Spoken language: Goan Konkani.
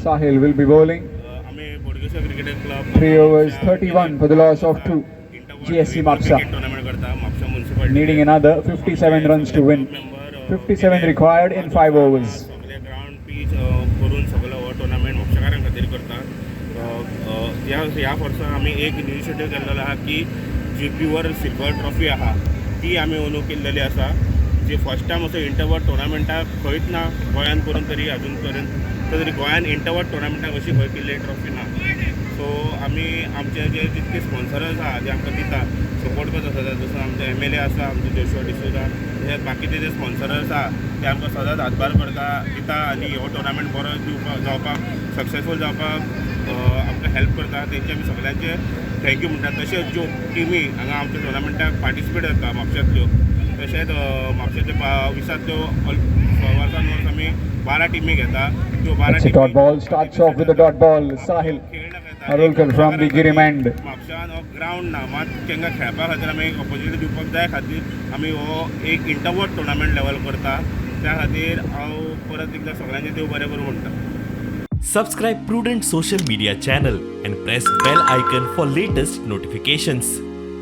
Sahil will be bowling. आमी Bodgeshwar cricket club 3 overs, 31 for the loss of 2. GSC Mapsa. Tournament करता Mapusa municipality. Needing another 57 runs to win. 57 required in 5 overs. सगळे ग्रावंड पीच करून सगळो हो टुर्नामेंट म्हापशेकारां खातीर करता. अ, अ, ह्या ह्या वर्सा आमी एक इनिशिएटीव केल्लो आहा की जी प्युअर सिल्वर ट्रॉफी आहा ती आमी अंदू केल्लेली आसा, जी फर्स्ट टायम असो इंटरवर्ड टुर्नामेंटाक खंयच ना गोंयान करून तरी. अजून पर्यंत तरी गोंयान इंटरवर्ड टुर्नामेंटाक अशी खंय केल्ली ट्रॉफी ना. सो आमी आमचे जे जितके स्पॉन्सर्स आहा जे आमकां दिता, सपोर्ट करता सदांच, जसो आमचे एमएलए आसा, आमचे जोशुआ डिसोजा, तशेंच बाकीचे जे स्पॉन्सर्स आहा ते आमकां सदांच हातभार करता दिता आनी हो टुर्नामेंट बरो दिवपाक जावपाक, सक्सेसफूल जावपाक आमकां हेल्प करता. तेंचे आमी सगळ्यांचे thank you म्हणटा. तशेंच ज्यो टिमी हांगा आमच्या टुर्नामेंटाक पार्टिसिपेट जाता म्हापश्यांतल्यो, तशेंच म्हापशेंतल्यो विसांतल्यो वर्सान वर्स आमी 12 टिमी घेता, त्यो 12 It's a dot ball. Starts off with a dot ball. Sahil Arulkar from the Girim end. म्हापशान हो ग्रावंड ना, मात तांकां खेळपा खातीर आमी एक ऑपोर्चुनिटी दिवपाक जाय खातीर आमी हो एक इंटरवर्ड टुर्नामेंट लेवल करता. त्या खातीर हांव परत एकदां सगळ्यांचें देव बरें करूं म्हणटा. Subscribe Prudent Social Media channel and press bell icon for latest notifications.